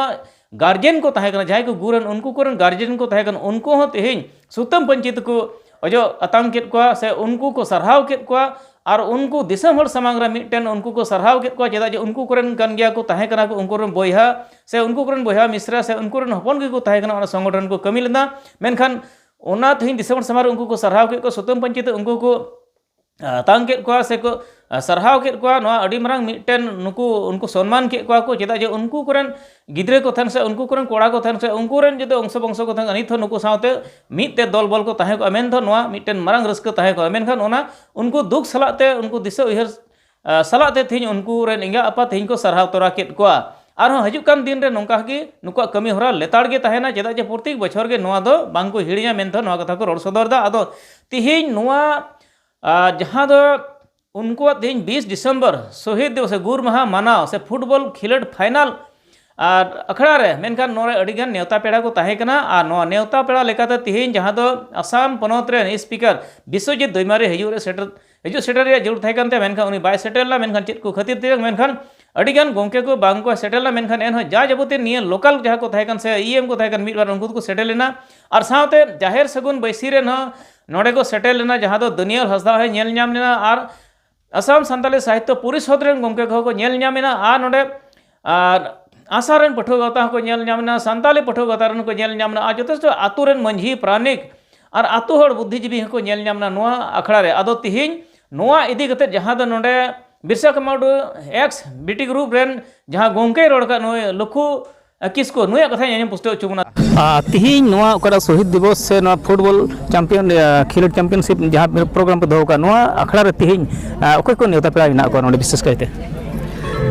ᱜᱟᱨᱡᱮᱱ ᱠᱚ ᱛᱟᱦᱮᱸ ᱠᱟᱱᱟ, ᱡᱟᱦᱟᱸᱭ ᱠᱚ ᱜᱩᱨ ᱨᱮᱱ ᱩᱱᱠᱩ ᱠᱚᱨᱮᱱ ᱜᱟᱨᱡᱮᱱ ᱠᱚ ᱛᱟᱦᱮᱸ ᱠᱟᱱᱟ, ᱩᱱᱠᱩ ᱦᱚᱸ ᱛᱮᱦᱮᱧ ᱥᱩᱛᱟᱹᱢ ᱯᱟᱹᱧᱪᱤ ᱛᱮᱠᱚ ᱚᱡᱚᱜ ᱟᱛᱟᱝ ᱠᱮᱫ ᱠᱚᱣᱟ ᱥᱮ ᱩᱱᱠᱩ ᱠᱚ ᱥᱟᱨᱦᱟᱣ ᱠᱮᱫ ᱠᱚᱣᱟ᱾ ᱟᱨ ᱩᱱᱠᱩ ᱫᱤᱥᱚᱢ ᱦᱚᱲ ᱥᱟᱢᱟᱝ ᱨᱮ ᱢᱤᱫᱴᱮᱱ ᱩᱱᱠᱩ ᱠᱚ ᱥᱟᱨᱦᱟᱣ ᱠᱮᱫ ᱠᱚᱣᱟ, ᱪᱮᱫᱟᱜ ᱡᱮ ᱩᱱᱠᱩ ᱠᱚᱨᱮᱱ ᱠᱟᱱ ᱜᱮᱭᱟ ᱠᱚ, ᱛᱟᱦᱮᱸ ᱠᱟᱱᱟ ᱠᱚ, ᱩᱱᱠᱩ ᱨᱮᱱ ᱵᱚᱭᱦᱟ ᱥᱮ ᱩᱱᱠᱩ ᱠᱚᱨᱮᱱ ᱵᱚᱭᱦᱟ ᱢᱤᱥᱨᱟ ᱥᱮ ᱩᱱᱠᱩ ᱨᱮᱱ ᱦᱚᱯᱚᱱ ᱜᱮᱠᱚ ᱛᱟᱦᱮᱸ ᱠᱟᱱᱟ, ᱚᱱᱟ ᱥᱚᱝᱜᱚᱴᱷᱚᱱ ᱠᱚ ᱠᱟᱹᱢᱤ ᱞᱮᱫᱟ᱾ ᱢᱮᱱᱠᱷᱟᱱ ᱚᱱᱟ ᱛᱮᱦᱮᱧ ᱫᱤᱥᱚᱢ ᱦᱚᱲ ᱥᱟᱢᱟᱝ ᱨᱮ ᱩᱱᱠᱩ ᱠᱚ ᱥᱟᱨᱦᱟᱣ ᱠᱮᱫ ᱠᱚᱣᱟ, ᱥᱩᱛᱟᱹᱢ ᱯᱟᱹᱧᱪᱤ ᱛᱮ ᱩᱱᱠᱩ ᱠᱚ ᱟᱛᱟᱝ ᱠᱮᱫ ᱠᱚᱣᱟ ᱥᱮ ᱠᱚ ᱥᱟᱨᱦᱟᱣ ᱠᱮᱫ ᱠᱚᱣᱟ᱾ ᱱᱚᱣᱟ ᱟᱹᱰᱤ ᱢᱟᱨᱟᱝ ᱢᱤᱫᱴᱮᱱ ᱱᱩᱠᱩ ᱩᱱᱠᱩ ᱥᱚᱱᱢᱟᱱ ᱠᱮᱫ ᱠᱚᱣᱟ ᱠᱚ, ᱪᱮᱫᱟᱜ ᱡᱮ ᱩᱱᱠᱩ ᱠᱚᱨᱮᱱ ᱜᱤᱫᱽᱨᱟᱹ ᱠᱚ ᱛᱟᱦᱮᱱ ᱥᱮ ᱩᱱᱠᱩ ᱠᱚᱨᱮᱱ ᱠᱚᱲᱟ ᱠᱚ ᱛᱟᱦᱮᱱ ᱥᱮ ᱩᱱᱠᱩ ᱨᱮᱱ ᱡᱩᱫᱤ ᱚᱝᱥᱚ ᱵᱚᱝᱥᱚ ᱠᱚ ᱛᱟᱦᱮᱱ, ᱱᱤᱛ ᱦᱚᱸ ᱱᱩᱠᱩ ᱥᱟᱶᱛᱮ ᱢᱤᱫ ᱛᱮ ᱫᱚᱞ ᱵᱚᱞ ᱠᱚ ᱛᱟᱦᱮᱸ ᱠᱚᱜᱼᱟ, ᱢᱮᱱᱫᱚ ᱱᱚᱣᱟ ᱢᱤᱫᱴᱮᱱ ᱢᱟᱨᱟᱝ ᱨᱟᱹᱥᱠᱟᱹ ᱛᱟᱦᱮᱸ ᱠᱚᱜᱼᱟ᱾ ᱢᱮᱱᱠᱷᱟᱱ ᱚᱱᱟ ᱩᱱᱠᱩ ᱫᱩᱠ ᱥᱟᱞᱟᱜ ᱛᱮ, ᱩᱱᱠᱩ ᱫᱤᱥᱟᱹ ᱩᱭᱦᱟᱹᱨ ᱟ, ᱥᱟᱞᱟᱜ ᱛᱮ ᱛᱮᱦᱮᱧ ᱩᱱᱠᱩ ᱨᱮᱱ ᱮᱸᱜᱟ ᱟᱯᱟᱛ ᱛᱮᱦᱮᱧ ᱠᱚ ᱥᱟᱨᱦᱟᱣ ᱛᱚᱨᱟ ᱠᱮᱫ ᱠᱚᱣᱟ᱾ ᱟᱨᱦᱚᱸ ᱦᱤᱡᱩᱜ ᱠᱟᱱ ᱫᱤᱱ ᱨᱮ ᱱᱚᱝᱠᱟ ᱜᱮ ᱱᱩᱠᱩᱣᱟᱜ ᱠᱟᱹᱢᱤ ᱦᱚᱨᱟ ᱞᱮᱛᱟᱲ ᱜᱮ ᱛᱟᱦᱮᱱᱟ, ᱪᱮᱫᱟᱜ ᱡᱮ ᱯᱨᱚᱛᱮᱠ ᱵᱚᱪᱷᱚᱨ ᱜᱮ ᱱᱚᱣᱟ ᱫᱚ ᱵᱟᱝ ᱠᱚ ᱦᱤᱲᱤᱧᱟ ᱢᱮᱱᱛᱮ ᱱᱚᱣᱟ ᱠᱟᱛᱷᱟ ᱠᱚ ᱨᱚᱲ ᱥᱚᱫᱚᱨ ᱮᱫᱟ᱾ ᱟᱫᱚ ᱛᱮᱦᱮᱧ ᱱᱚᱣᱟ, ᱟ, ᱡᱟᱦᱟᱸ ᱫᱚ ᱩᱱᱠᱩᱣᱟᱜ ᱛᱮᱦᱮᱧ ᱵᱤᱥ ᱰᱤᱥᱮᱢᱵᱚᱨ ᱥᱚᱦᱤᱫ ᱫᱤᱵᱚᱥ ᱥᱮ ᱜᱩᱨ ᱢᱟᱦᱟ ᱢᱟᱱᱟᱣ ᱥᱮ ᱯᱷᱩᱴᱵᱚᱞ ᱠᱷᱮᱞᱳᱰ ᱯᱷᱟᱭᱱᱟᱞ ᱟᱨ ᱟᱠᱷᱲᱟ ᱨᱮ, ᱢᱮᱱᱠᱷᱟᱱ ᱱᱚᱰᱮ ᱟᱹᱰᱤᱜᱟᱱ ᱱᱮᱣᱛᱟ ᱯᱮᱲᱟ ᱠᱚ ᱛᱟᱦᱮᱸ ᱠᱟᱱᱟ᱾ ᱟᱨ ᱱᱚᱣᱟ ᱱᱮᱣᱛᱟ ᱯᱮᱲᱟ ᱞᱮᱠᱟᱛᱮ ᱛᱮᱦᱮᱧ ᱡᱟᱦᱟᱸ ᱫᱚ ᱟᱥᱟᱢ ᱯᱚᱱᱚᱛ ᱨᱮᱱ ᱥᱯᱤᱠᱟᱨ ᱵᱤᱥᱣᱚᱡᱤᱛ ᱫᱚᱭᱢᱟᱨᱤ ᱦᱤᱡᱩᱜ ᱨᱮ ᱥᱮᱴᱮᱨ, ᱦᱤᱡᱩᱜ ᱥᱮᱴᱮᱨ ᱨᱮᱭᱟᱜ ᱡᱟᱹᱨᱩᱲ ᱛᱟᱦᱮᱸ ᱠᱟᱱ ᱛᱟᱭᱟ, ᱢᱮᱱᱠᱷᱟᱱ ᱩᱱᱤ ᱵᱟᱭ ᱥᱮᱴᱮᱨ ᱞᱮᱱᱟ᱾ ᱢᱮᱱᱠᱷᱟᱱ ᱪᱮᱫ ᱠᱚ ᱠᱷᱟᱹᱛᱤᱨ ᱛᱮ, ᱢᱮᱱᱠᱷᱟᱱ ᱟᱹᱰᱤᱜᱟᱱ ᱜᱚᱢᱠᱮ ᱠᱚ ᱵᱟᱝ ᱠᱚ ᱥᱮᱴᱮᱨ ᱞᱮᱱᱟ᱾ ᱢᱮᱱᱠᱷᱟᱱ ᱮᱱᱦᱚᱸ ᱡᱟ ᱡᱟᱵᱚᱛᱤᱭ ᱱᱤᱭᱟᱹ ᱞᱳᱠᱟᱞ ᱡᱟᱦᱟᱸ ᱠᱚ ᱛᱟᱦᱮᱸ ᱠᱟᱱ ᱥᱮ ᱤ ᱮᱢ ᱠᱚ ᱛᱟᱦᱮᱸ ᱠᱟᱱ, ᱢᱤᱫ ᱵᱟᱨ ᱩᱱᱠᱩ ᱫᱚᱠᱚ ᱥᱮᱴᱮᱨ ᱞᱮᱱᱟ᱾ ᱟᱨ ᱥᱟᱶᱛᱮ ᱡᱟᱦᱮᱨ ᱥᱟᱹᱜᱩᱱ ᱵᱟᱹᱭᱥᱤ ᱨᱮᱱ ᱦᱚᱸ ᱱᱚᱰᱮ ᱠᱚ ᱥᱮᱴᱮᱨ ᱞᱮᱱᱟ, ᱡᱟᱦᱟᱸ ᱫᱚ ᱫᱟᱹᱱᱤᱭᱟᱞ ᱦᱟᱸᱥᱫᱟ ᱦᱚᱸᱭ ᱧᱮᱞ ᱧᱟᱢ ᱞᱮᱱᱟ᱾ ᱟᱨ ᱟᱥᱟᱢ ᱥᱟᱱᱛᱟᱞᱤ ᱥᱟᱦᱤᱛᱛᱚ ᱯᱚᱨᱤᱥᱚᱫᱽ ᱨᱮᱱ ᱜᱚᱢᱠᱮ ᱠᱚᱦᱚᱸ ᱠᱚ ᱧᱮᱞ ᱧᱟᱢ ᱮᱱᱟ᱾ ᱟᱨ ᱱᱚᱰᱮ, ᱟᱨ ᱟᱥᱟ ᱨᱮᱱ ᱯᱟᱹᱴᱷᱩᱣᱟᱹ ᱜᱟᱶᱛᱟ ᱦᱚᱸᱠᱚ ᱧᱮᱞ ᱧᱟᱢ ᱮᱱᱟ, ᱥᱟᱱᱛᱟᱞᱤ ᱯᱟᱹᱴᱷᱩᱣᱟᱹ ᱜᱟᱶᱛᱟ ᱨᱮᱱ ᱦᱚᱸᱠᱚ ᱧᱮᱞ ᱧᱟᱢ ᱮᱱᱟ, ᱟᱨ ᱡᱚᱛᱷᱮᱥᱴᱚ ᱟᱛᱳ ᱨᱮᱱ ᱢᱟᱹᱡᱷᱤ, ᱯᱟᱨᱟᱱᱤᱠ ᱟᱨ ᱟᱛᱳ ᱦᱚᱲ ᱵᱩᱫᱽᱫᱷᱤᱡᱤᱵᱤ ᱦᱚᱸᱠᱚ ᱧᱮᱞ ᱧᱟᱢ ᱮᱱᱟ ᱱᱚᱣᱟ ᱟᱠᱷᱲᱟ ᱨᱮ᱾ ᱟᱫᱚ ᱛᱤᱦᱤᱧ ᱱᱚᱣᱟ ᱤᱫᱤ ᱠᱟᱛᱮ ᱡᱟᱦᱟᱸ ᱫᱚ ᱱᱚᱰᱮ ᱵᱤᱨᱥᱟ ᱠᱟᱢᱟᱰᱩ ᱮᱠᱥ ᱵᱤᱴᱤ ᱜᱨᱩᱯ ᱨᱮᱱ ᱡᱟᱦᱟᱸ ᱜᱚᱢᱠᱮᱭ ᱨᱚᱲ ᱟᱠᱟᱫ, ᱱᱩᱭ ᱞᱩᱠᱷᱩ ᱠᱤᱥᱠᱩ, ᱱᱩᱭᱟᱜ ᱠᱟᱛᱷᱟᱧ ᱟᱸᱡᱚᱢ ᱯᱩᱥᱴᱟᱹᱣ ᱦᱚᱪᱚ ᱵᱚᱱᱟ᱾ ᱟᱨ ᱛᱤᱦᱤᱧ ᱱᱚᱣᱟ ᱚᱠᱟᱴᱟᱜ ᱥᱚᱦᱤᱫ ᱫᱤᱵᱚᱥ ᱥᱮ ᱱᱚᱣᱟ ᱯᱷᱩᱴᱵᱚᱞ ᱪᱟᱢᱯᱤᱭᱟᱱ, ᱟ, ᱠᱷᱮᱞᱳᱰ ᱪᱟᱢᱯᱤᱭᱟᱱᱥᱤᱯ ᱡᱟᱦᱟᱸ ᱯᱨᱳᱜᱨᱟᱢ ᱯᱮ ᱫᱚᱦᱚ ᱠᱟᱜᱼᱟ, ᱱᱚᱣᱟ ᱟᱠᱷᱲᱟ ᱨᱮ ᱛᱤᱦᱤᱧ, ᱟ, ᱚᱠᱚᱭ ᱠᱚ ᱱᱮᱣᱛᱟ ᱯᱮᱲᱟ ᱢᱮᱱᱟᱜ ᱠᱚᱣᱟ ᱱᱚᱰᱮ ᱵᱤᱥᱮᱥ ᱠᱟᱭᱛᱮ?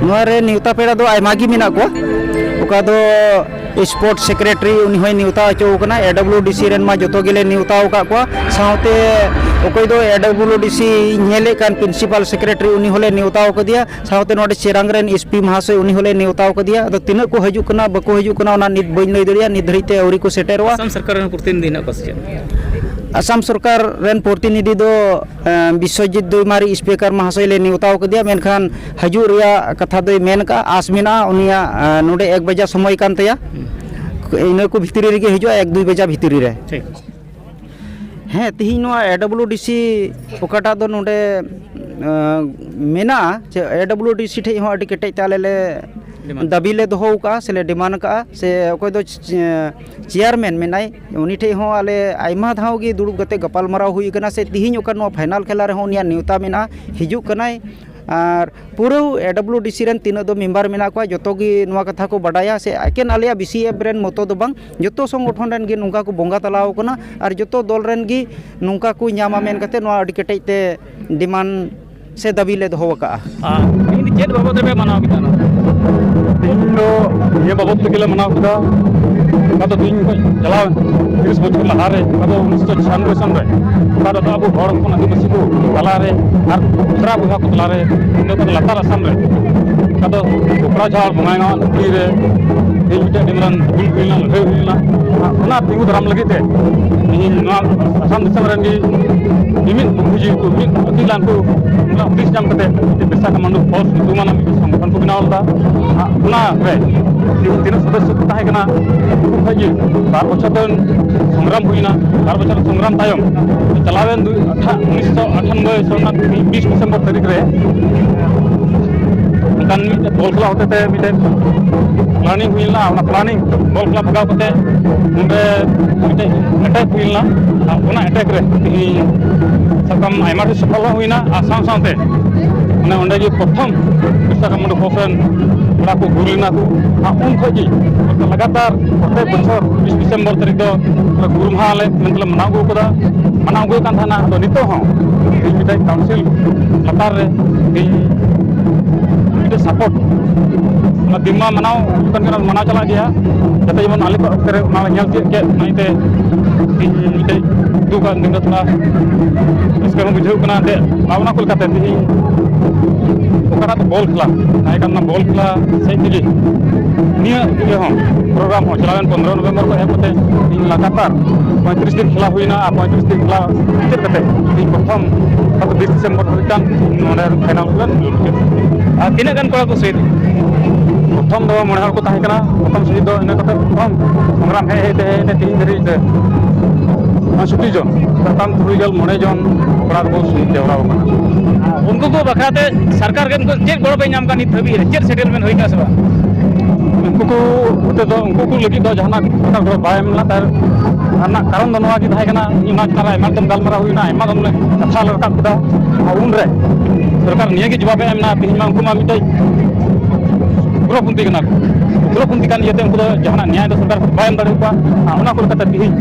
ᱱᱚᱣᱟ ᱨᱮ ᱱᱮᱣᱛᱟ ᱯᱮᱲᱟ ᱫᱚ ᱟᱭᱢᱟ ᱜᱮ ᱢᱮᱱᱟᱜ ᱠᱚᱣᱟ᱾ ᱚᱠᱟ ᱫᱚ ᱥᱯᱳᱨᱴ ᱥᱮᱠᱨᱮᱴᱟᱨᱤ, ᱩᱱᱤ ᱦᱚᱸᱭ ᱱᱮᱣᱛᱟ ᱦᱚᱪᱚ ᱟᱠᱟᱱᱟ᱾ ᱮ ᱰᱟᱵᱞᱤᱭᱩ ᱰᱤ ᱥᱤ ᱨᱮᱱ ᱢᱟ ᱡᱚᱛᱚ ᱜᱮᱞᱮ ᱱᱮᱣᱛᱟ ᱟᱠᱟᱫ ᱠᱚᱣᱟ᱾ ᱥᱟᱶᱛᱮ ᱚᱠᱚᱭ ᱫᱚ ᱮ ᱰᱟᱵᱞᱤᱭᱩ ᱰᱤ ᱥᱤ ᱧᱮᱞᱮᱫ ᱠᱟᱱ ᱯᱨᱤᱱᱥᱤᱯᱟᱞ ᱥᱮᱠᱨᱮᱴᱟᱨᱤ, ᱩᱱᱤ ᱦᱚᱸᱞᱮ ᱱᱮᱣᱛᱟ ᱟᱠᱟᱫᱮᱭᱟ᱾ ᱥᱟᱶᱛᱮ ᱱᱚᱰᱮ ᱪᱮᱨᱟᱝ ᱨᱮᱱ ᱮᱥ ᱯᱤ ᱢᱟᱦᱟᱥᱚᱭ, ᱩᱱᱤ ᱦᱚᱸᱞᱮ ᱱᱮᱣᱛᱟ ᱟᱠᱟᱫᱮᱭᱟ᱾ ᱟᱫᱚ ᱛᱤᱱᱟᱹᱜ ᱠᱚ ᱦᱤᱡᱩᱜ ᱠᱟᱱᱟ, ᱵᱟᱠᱚ ᱦᱤᱡᱩᱜ ᱠᱟᱱᱟ, ᱚᱱᱟ ᱱᱤᱛ ᱵᱟᱹᱧ ᱞᱟᱹᱭ ᱫᱟᱲᱮᱭᱟᱜᱼᱟ, ᱱᱤᱛ ᱫᱷᱟᱹᱨᱤᱡ ᱛᱮ ᱟᱹᱣᱨᱤ ᱠᱚ ᱥᱮᱴᱮᱨᱚᱜᱼᱟ᱾ ᱟᱥᱟᱢ ᱥᱚᱨᱠᱟᱨ ᱨᱮᱱ ᱯᱨᱚᱛᱤᱱᱤᱫᱷᱤ ᱦᱮᱱᱟᱜ ᱠᱚᱣᱟ ᱥᱮ ᱪᱮᱫ? ᱟᱥᱟᱢ ᱥᱚᱨᱠᱟᱨ ᱨᱮᱱ ᱯᱨᱚᱛᱤᱱᱤᱫᱷᱤ ᱫᱚ, ᱮᱸ, ᱵᱤᱥᱥᱚᱡᱤᱛ ᱫᱩᱭᱢᱟᱨᱤ ᱥᱯᱤᱠᱟᱨ ᱢᱟᱦᱟᱥᱚᱭ ᱞᱮ ᱱᱮᱣᱛᱟ ᱟᱠᱟᱫᱮᱭᱟ, ᱢᱮᱱᱠᱷᱟᱱ ᱦᱤᱡᱩᱜ ᱨᱮᱭᱟᱜ ᱠᱟᱛᱷᱟ ᱫᱚᱭ ᱢᱮᱱ ᱠᱟᱜᱼᱟ, ᱟᱥ ᱢᱮᱱᱟᱜᱼᱟ ᱩᱱᱤᱭᱟᱜ, ᱮᱸ, ᱱᱚᱰᱮ ᱮᱠ ᱵᱟᱡᱟ ᱥᱚᱢᱚᱭ ᱠᱟᱱ ᱛᱟᱭᱟ᱾ ᱤᱱᱟᱹ ᱠᱚ ᱵᱷᱤᱛᱨᱤ ᱨᱮᱜᱮ ᱦᱤᱡᱩᱜᱼᱟ, ᱮᱠ ᱫᱩᱭ ᱵᱟᱡᱟ ᱵᱷᱤᱛᱨᱤ ᱨᱮ᱾ ᱴᱷᱤᱠ᱾ ᱦᱮᱸ, ᱛᱤᱦᱤᱧ ᱱᱚᱣᱟ ᱮ ᱰᱟᱵᱞᱤᱭᱩ ᱰᱤ ᱥᱤ ᱚᱠᱟᱴᱟᱜ ᱫᱚ ᱱᱚᱰᱮ, ᱮᱸ, ᱢᱮᱱᱟᱜᱼᱟ, ᱡᱮ ᱮ ᱰᱟᱵᱞᱤᱭᱩ ᱰᱤ ᱥᱤ ᱴᱷᱮᱡ ᱦᱚᱸ ᱟᱹᱰᱤ ᱠᱮᱴᱮᱡ ᱛᱮ ᱟᱞᱮ ᱞᱮ ᱰᱤᱢᱟᱱᱰ᱾ ᱫᱟᱹᱵᱤ ᱞᱮ ᱫᱚᱦᱚ ᱟᱠᱟᱫᱼᱟ ᱥᱮ ᱞᱮ ᱰᱤᱢᱟᱱᱰ ᱟᱠᱟᱫᱼᱟ, ᱥᱮ ᱚᱠᱚᱭ ᱫᱚ ᱪᱮ-, ᱪᱮᱭᱟᱨᱢᱮᱱ ᱢᱮᱱᱟᱭ, ᱩᱱᱤ ᱴᱷᱮᱡ ᱦᱚᱸ ᱟᱞᱮ ᱟᱭᱢᱟ ᱫᱷᱟᱣ ᱜᱮ ᱫᱩᱲᱩᱵ ᱠᱟᱛᱮ ᱜᱟᱯᱟᱞ ᱢᱟᱨᱟᱣ ᱦᱩᱭ ᱟᱠᱟᱱᱟ, ᱥᱮ ᱛᱤᱦᱤᱧ ᱚᱠᱟ ᱱᱚᱣᱟ ᱯᱷᱟᱭᱱᱟᱞ ᱠᱷᱮᱞᱟ ᱨᱮᱦᱚᱸ ᱩᱱᱤᱭᱟᱜ ᱱᱮᱣᱛᱟ ᱢᱮᱱᱟᱜᱼᱟ, ᱦᱤᱡᱩᱜ ᱠᱟᱱᱟᱭ᱾ ᱟᱨ ᱯᱩᱨᱟᱹ ᱮ ᱰᱟᱵᱞᱤᱭᱩ ᱰᱤ ᱥᱤ ᱨᱮᱱ ᱛᱤᱱᱟᱹᱜ ᱫᱚ ᱢᱮᱢᱵᱟᱨ ᱢᱮᱱᱟᱜ ᱠᱚᱣᱟ, ᱡᱚᱛᱚ ᱜᱮ ᱱᱚᱣᱟ ᱠᱟᱛᱷᱟ ᱠᱚ ᱵᱟᱰᱟᱭᱟ, ᱥᱮ ᱮᱠᱮᱱ ᱟᱞᱮᱭᱟᱜ ᱵᱤ ᱥᱤ ᱮᱯᱷ ᱨᱮᱱ ᱢᱚᱛᱚ ᱫᱚ ᱵᱟᱝ, ᱡᱚᱛᱚ ᱥᱚᱝᱜᱚᱴᱷᱚᱱ ᱨᱮᱱ ᱜᱮ ᱱᱚᱝᱠᱟ ᱠᱚ ᱵᱚᱸᱜᱟ ᱛᱟᱞᱟᱣ ᱠᱟᱱᱟ ᱟᱨ ᱡᱚᱛᱚ ᱫᱚᱞ ᱨᱮᱱ ᱜᱮ ᱱᱚᱝᱠᱟ ᱠᱚ ᱧᱟᱢᱟ ᱢᱮᱱ ᱠᱟᱛᱮ ᱱᱚᱣᱟ ᱟᱹᱰᱤ ᱠᱮᱴᱮᱡ ᱛᱮ ᱰᱤᱢᱟᱱᱰ ᱥᱮ ᱫᱟᱹᱵᱤ ᱞᱮ ᱫᱚᱦᱚ ᱟᱠᱟᱫᱼᱟ᱾ ᱟᱨ ᱛᱮᱦᱮᱧ ᱫᱚ ᱪᱮᱫ ᱵᱟᱵᱚᱫ ᱨᱮᱯᱮ ᱢᱟᱱᱟᱣ ᱠᱮᱫᱟ ᱱᱚᱣᱟ? ᱛᱮᱦᱮᱧ ᱫᱚ ᱱᱤᱭᱟᱹ ᱵᱟᱵᱚᱫ ᱛᱮᱜᱮ ᱞᱮ ᱢᱟᱱᱟᱣ ᱠᱮᱫᱟ᱾ ᱚᱠᱟ ᱫᱚ ᱛᱮᱦᱮᱧ ᱠᱷᱚᱱ ᱪᱟᱞᱟᱣ ᱛᱤᱨᱤᱥ ᱵᱚᱪᱷᱚᱨ ᱞᱟᱦᱟᱨᱮ, ᱚᱠᱟ ᱫᱚ ᱩᱱᱤᱥᱥᱚ ᱪᱷᱤᱭᱟᱱᱵᱳᱭ ᱥᱚᱱ ᱨᱮ, ᱚᱠᱟ ᱨᱮᱫᱚ ᱟᱵᱚ ᱦᱚᱲ ᱦᱚᱯᱚᱱ ᱟᱹᱫᱤᱵᱟᱹᱥᱤ ᱠᱚ ᱛᱟᱞᱟᱨᱮ ᱟᱨ ᱠᱷᱚᱠᱨᱟ ᱵᱚᱭᱦᱟ ᱠᱚ ᱛᱟᱞᱟᱨᱮ, ᱤᱱᱟᱹ ᱠᱚᱫᱚ ᱞᱟᱛᱟᱨ ᱟᱥᱟᱢ ᱨᱮ, ᱚᱠᱟ ᱫᱚ ᱠᱷᱚᱠᱨᱟ ᱡᱷᱟᱲ ᱵᱚᱸᱜᱟᱭᱜᱟᱸᱣ ᱯᱩᱠᱷᱨᱤ ᱨᱮ ᱛᱮᱦᱮᱧ ᱢᱤᱫᱴᱮᱱ ᱟᱹᱰᱤ ᱢᱟᱨᱟᱝ ᱦᱩᱞ ᱦᱩᱭ ᱞᱮᱱᱟ, ᱞᱟᱹᱲᱦᱟᱹᱭ ᱦᱩᱭ ᱞᱮᱱᱟ᱾ ᱚᱱᱟ ᱛᱤᱸᱜᱩ ᱫᱟᱨᱟᱢ ᱞᱟᱹᱜᱤᱫ ᱛᱮ ᱛᱮᱦᱮᱧ ᱱᱚᱣᱟ ᱟᱥᱟᱢ ᱫᱤᱥᱚᱢ ᱨᱮᱱ ᱜᱮ ᱢᱤᱢᱤᱫ ᱵᱩᱫᱽᱫᱷᱤᱡᱤᱵᱤ ᱠᱚ, ᱢᱤᱫ ᱟᱹᱠᱤᱞᱟᱱ ᱠᱚ, ᱚᱱᱟ ᱦᱩᱫᱤᱥ ᱧᱟᱢ ᱠᱟᱛᱮ ᱢᱤᱫᱴᱮᱱ ᱵᱤᱨᱥᱟ ᱠᱟᱢᱟᱱᱰᱩ ᱯᱷᱳᱨᱥ ᱧᱩᱛᱩᱢᱟᱱᱟᱜ ᱢᱤᱫᱴᱮᱱ ᱥᱚᱝᱜᱚᱴᱷᱚᱱ ᱠᱚ ᱵᱮᱱᱟᱣ ᱞᱮᱫᱟ᱾ ᱟᱨ ᱚᱱᱟ ᱨᱮ ᱛᱤᱱᱟᱹᱜ ᱥᱚᱫᱚᱥᱥᱚ ᱠᱚ ᱛᱟᱦᱮᱸ ᱠᱟᱱᱟ, ᱩᱱᱠᱩ ᱠᱷᱚᱡ ᱜᱮ ᱵᱟᱨ ᱵᱚᱪᱷᱚᱨ ᱫᱚ ᱥᱚᱝᱜᱨᱟᱢ ᱦᱩᱭᱱᱟ᱾ ᱵᱟᱨ ᱵᱚᱪᱷᱚᱨ ᱥᱚᱝᱜᱨᱟᱢ ᱛᱟᱭᱚᱢ ᱪᱟᱞᱟᱣᱮᱱ ᱫᱩ-, ᱟᱴᱷᱟ-, ᱩᱱᱤᱥᱥᱚ ᱟᱴᱷᱟᱱᱵᱳᱭ ᱥᱚᱱ ᱨᱮᱱᱟᱜ ᱵᱤᱥ ᱰᱤᱥᱮᱢᱵᱚᱨ ᱛᱟᱹᱨᱤᱠᱷ ᱨᱮ ᱚᱱᱠᱟᱱ ᱢᱤᱫᱴᱮᱱ ᱵᱚᱞ ᱠᱷᱮᱞᱟ ᱦᱚᱛᱮᱛᱮ ᱢᱤᱫᱴᱮᱱ ᱯᱞᱟᱱᱤᱝ ᱦᱩᱭ ᱞᱮᱱᱟ᱾ ᱚᱱᱟ ᱯᱞᱟᱱᱤᱝ ᱵᱚᱞ ᱠᱷᱮᱞᱟ ᱵᱷᱟᱜᱟᱣ ᱠᱟᱛᱮ ᱚᱸᱰᱮ ᱢᱤᱫᱴᱮᱱ ᱮᱴᱮᱠ ᱦᱩᱭ ᱞᱮᱱᱟ᱾ ᱟᱨ ᱚᱱᱟ ᱮᱴᱮᱠ ᱨᱮ ᱛᱮᱦᱮᱧ ᱥᱟᱵ ᱠᱟᱜ ᱢᱮ ᱟᱭᱢᱟ ᱰᱷᱮᱨ ᱥᱚᱯᱷᱚᱞ ᱦᱚᱸ ᱦᱩᱭᱱᱟ, ᱟᱨ ᱥᱟᱶ ᱥᱟᱶᱛᱮ ᱢᱟᱱᱮ ᱚᱸᱰᱮ ᱜᱮ ᱯᱨᱚᱛᱷᱚᱢ ᱵᱤᱨᱥᱟ ᱠᱟᱢᱟᱱᱰᱩ ᱯᱷᱳᱨᱥ ᱨᱮᱱ ᱠᱚᱲᱟ ᱠᱚ ᱜᱩᱨ ᱞᱮᱱᱟ ᱠᱚ᱾ ᱟᱨ ᱩᱱ ᱠᱷᱚᱱ ᱜᱮ ᱞᱟᱜᱟᱛᱟᱨ ᱯᱨᱚᱛᱮᱠ ᱵᱚᱪᱷᱚᱨ ᱵᱤᱥ ᱰᱤᱥᱮᱢᱵᱚᱨ ᱛᱟᱹᱨᱤᱠᱷ ᱫᱚ ᱜᱩᱨ ᱢᱟᱦᱟ ᱞᱮ ᱢᱮᱱᱛᱮ ᱞᱮ ᱢᱟᱱᱟᱣ ᱟᱹᱜᱩ ᱟᱠᱟᱫᱟ, ᱢᱟᱱᱟᱣ ᱟᱹᱜᱩᱭᱮᱫ ᱠᱟᱱ ᱛᱟᱦᱮᱱᱟ᱾ ᱟᱫᱚ ᱱᱤᱛᱚᱜ ᱦᱚᱸ ᱤᱧ ᱢᱤᱫᱴᱮᱡ ᱠᱟᱣᱩᱱᱥᱤᱞ ᱞᱟᱛᱟᱨ ᱨᱮ ᱤᱧ ᱢᱤᱫᱴᱮᱡ ᱥᱟᱯᱳᱨᱴ, ᱚᱱᱟ ᱫᱤᱱ ᱢᱟ ᱢᱟᱱᱟᱣ ᱦᱩᱭᱩᱜ ᱠᱟᱱ ᱜᱮ, ᱢᱟᱱᱟᱣ ᱪᱟᱞᱟᱜ ᱜᱮᱭᱟ, ᱡᱟᱛᱮ ᱡᱮᱢᱚᱱ ᱟᱞᱮ ᱠᱚ ᱚᱠᱛᱮ ᱨᱮ ᱚᱱᱟ ᱞᱮ ᱧᱮᱞ ᱪᱮᱫ ᱠᱮᱫ, ᱚᱱᱟ ᱤᱭᱟᱹᱛᱮ ᱤᱧ ᱢᱤᱫᱴᱮᱡ ᱫᱩᱠ ᱟᱨ ᱫᱤᱱ ᱫᱚ ᱛᱷᱚᱲᱟ ᱨᱟᱹᱥᱠᱟᱹ ᱦᱚᱸ ᱵᱩᱡᱷᱟᱹᱣ ᱠᱟᱱᱟ᱾ ᱮᱱᱛᱮᱫ ᱵᱷᱟᱵᱽᱱᱟ ᱠᱚ ᱞᱮᱠᱟᱛᱮ ᱛᱮᱦᱮᱧ ᱚᱠᱟᱴᱟᱜ ᱫᱚ ᱵᱚᱞ ᱠᱷᱮᱞᱟ ᱛᱟᱦᱮᱸ ᱠᱟᱱᱟ, ᱵᱚᱞ ᱠᱷᱮᱞᱟ ᱥᱮᱫ ᱛᱮᱜᱮ ᱱᱤᱭᱟᱹ ᱤᱭᱟᱹ ᱦᱚᱸ ᱯᱨᱳᱜᱨᱟᱢ ᱦᱚᱸ ᱪᱟᱞᱟᱣᱮᱱ ᱯᱚᱱᱨᱚ ᱱᱚᱵᱷᱮᱢᱵᱚᱨ ᱠᱷᱚᱱ ᱮᱦᱚᱵ ᱠᱟᱛᱮ ᱛᱮᱦᱮᱧ ᱞᱟᱜᱟᱛᱟᱨ ᱯᱚᱸᱭᱛᱨᱤᱥ ᱫᱤᱱ ᱠᱷᱮᱞᱟ ᱦᱩᱭᱱᱟ᱾ ᱟᱨ ᱯᱚᱸᱭᱛᱨᱤᱥ ᱫᱤᱱ ᱠᱷᱮᱞᱟ ᱢᱩᱪᱟᱹᱫ ᱠᱟᱛᱮ ᱛᱮᱦᱮᱧ ᱯᱨᱚᱛᱷᱚᱢ ᱚᱠᱟ ᱫᱚ ᱵᱤᱥ ᱰᱤᱥᱮᱢᱵᱚᱨ ᱫᱷᱟᱹᱵᱤᱡ ᱜᱟᱱ ᱱᱚᱰᱮ ᱯᱷᱟᱭᱱᱟᱞ ᱞᱮ ᱢᱩᱪᱟᱹᱫ ᱠᱮᱫᱟ᱾ ᱟᱨ ᱛᱤᱱᱟᱹᱜ ᱜᱟᱱ ᱠᱚᱲᱟ ᱠᱚ ᱥᱚᱦᱤᱫ? ᱯᱨᱚᱛᱷᱚᱢ ᱫᱚ ᱢᱚᱬᱮ ᱦᱚᱲ ᱠᱚ ᱛᱟᱦᱮᱸ ᱠᱟᱱᱟ᱾ ᱯᱨᱚᱛᱷᱚᱢ ᱥᱚᱦᱤᱫ ᱫᱚ ᱤᱱᱟᱹ ᱠᱟᱛᱮ ᱯᱨᱚᱛᱷᱚᱢ ᱥᱚᱝᱜᱨᱟᱢ ᱦᱮᱡ ᱦᱮᱡ ᱛᱮ ᱦᱮᱡ ᱛᱮ ᱛᱮᱦᱮᱧ ᱫᱷᱟᱹᱵᱤᱡ ᱛᱮ ᱯᱚᱸᱭᱥᱚᱴᱴᱤ ᱡᱚᱱ, ᱥᱟᱛᱟᱢ ᱛᱩᱨᱩᱭ ᱜᱮᱞ ᱢᱚᱬᱮ ᱡᱚᱱ ᱠᱚᱲᱟ ᱠᱚᱠᱚ ᱥᱚᱦᱤᱫ ᱡᱟᱣᱨᱟ ᱟᱠᱟᱱᱟ᱾ ᱩᱱᱠᱩ ᱠᱚ ᱵᱟᱠᱷᱨᱟ ᱛᱮ ᱥᱚᱨᱠᱟᱨ ᱜᱮ ᱩᱱᱠᱩ ᱪᱮᱫ ᱜᱚᱲᱚ ᱯᱮ ᱧᱟᱢ ᱠᱟᱱᱟ ᱱᱤᱛ ᱫᱷᱟᱹᱵᱤᱡ ᱨᱮ? ᱪᱮᱫ ᱥᱮᱴᱮᱞᱢᱮᱱᱴ ᱦᱩᱭ ᱠᱟᱱᱟ ᱥᱮ ᱵᱟᱝ? ᱩᱱᱠᱩ ᱠᱚ ᱦᱚᱛᱮ ᱫᱚ ᱩᱱᱠᱩ ᱠᱚ ᱞᱟᱹᱜᱤᱫ ᱫᱚ ᱡᱟᱦᱟᱱᱟᱜ ᱥᱚᱨᱠᱟᱨ ᱜᱚᱲᱚ ᱵᱟᱭ ᱮᱢ ᱞᱮᱱᱟ᱾ ᱛᱟᱨ ᱨᱮᱱᱟᱜ ᱠᱟᱨᱚᱱ ᱫᱚ ᱱᱚᱣᱟ ᱜᱮ ᱛᱟᱦᱮᱸ ᱠᱟᱱᱟ, ᱤᱧ ᱚᱱᱟ ᱪᱮᱛᱟᱱ ᱨᱮ ᱟᱭᱢᱟ ᱨᱚᱠᱚᱢ ᱜᱟᱞᱢᱟᱨᱟᱣ ᱦᱩᱭᱱᱟ, ᱟᱭᱢᱟ ᱨᱚᱠᱚᱢ ᱠᱟᱛᱷᱟ ᱞᱮ ᱨᱟᱠᱟᱵ ᱠᱮᱫᱟ᱾ ᱟᱨ ᱩᱱᱨᱮ ᱥᱚᱨᱠᱟᱨ ᱱᱤᱭᱟᱹ ᱜᱮ ᱡᱚᱵᱟᱵ ᱮ ᱮᱢ ᱮᱱᱟ, ᱛᱮᱦᱮᱧ ᱢᱟ ᱩᱱᱠᱩ ᱢᱟ ᱢᱤᱫᱴᱮᱡ ᱩᱜᱽᱨᱚᱯᱚᱱᱛᱷᱤ ᱠᱟᱱᱟ ᱠᱚ᱾ ᱩᱜᱽᱨᱚᱯᱚᱱᱛᱷᱤ ᱠᱟᱱ ᱤᱭᱟᱹᱛᱮ ᱩᱱᱠᱩ ᱫᱚ ᱡᱟᱦᱟᱱᱟᱜ ᱱᱮᱭᱟᱭ ᱫᱚ ᱥᱚᱨᱠᱟᱨ ᱵᱟᱭ ᱮᱢ ᱫᱟᱲᱮᱭᱟᱠᱚᱣᱟ᱾ ᱟᱨ ᱚᱱᱟ ᱠᱚ ᱞᱮᱠᱟᱛᱮ ᱛᱮᱦᱮᱧ